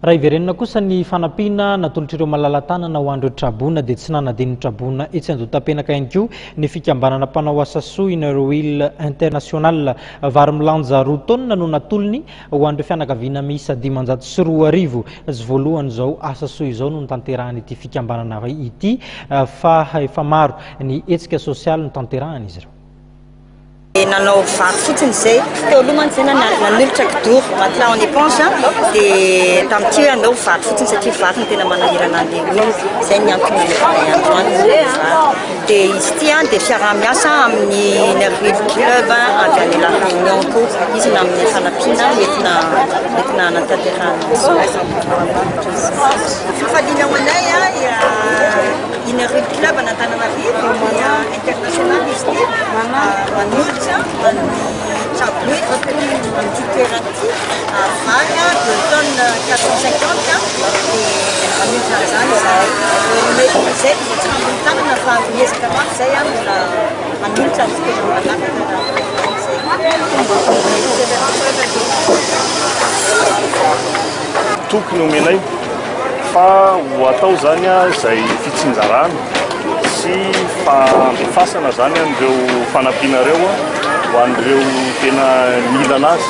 Raha hiverenana kosa ny fanampiana natolotr'ireo malala-tanana ho an'ireo traboina dia tsy nanadino ny traboina etsy Andohatapenaka ihany koa ny fikambanana mpanao asa soa Inner Wheel International. Vary milanja 2 taonina no natolony ho an'ireo fianakaviana miisa 2500. Tsy voalohany izao asa soa izao no notanterahan'ity fikambanana ity fa efa maro ny hetsika sosialy notanterahan'izy ireo. Dia nanao vary fotsiny izay. Teo aloha mantsy izay nanolotra kidoro, matelas en éponge, dia tamin'ity hoe hanao vary fotsiny satria vary no tena manahirana an'ilay olona. Izay ny antony nanaovanay androany ny vary. Dia izy ity dia fiaraha-miasa amin'ny Nerville Club avy any La Réunion koa. Izy no amin'ny fanampiana entina entina hanatanterahana azy. Fifaliana ho anay Inner Wheel Club an'Antananarivo dia international izy ity, manolotra an'ny traboina amin'ity toerana ity vary deux tonnes 450 dia manolotra an'izany izahay. Mety izay dia tsy ambony tanana fa miezaka mafy izay mbola manolotra ny fotoana manaraka raha izay. Toky no omenay fa ho atao izany izay fitsinjarana sy fandefasana izany an'ireo fanampiana ireo ho an'ireo tena mila anazy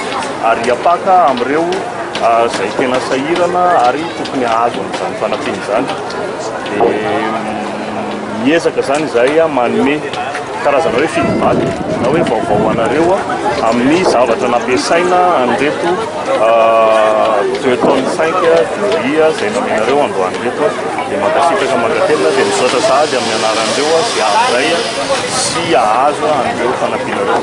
ary hiampaka amin'ireo izay tena sahirana ary tokony hahazo an'izany fanampiana izany. Dia miezaka izany izahay manome karazana hoe feedback na hoe vaovao ho anareo amin'ny zavatra nampiasaina an'ireto deux tonnes cinq de riz izay nomenareo androany ireto. Dia mankasitraka mankatelina dia misaotra sahady amin'ny anaran'ireo izay haharay sy hahazo an'ireo fanampiana ireo.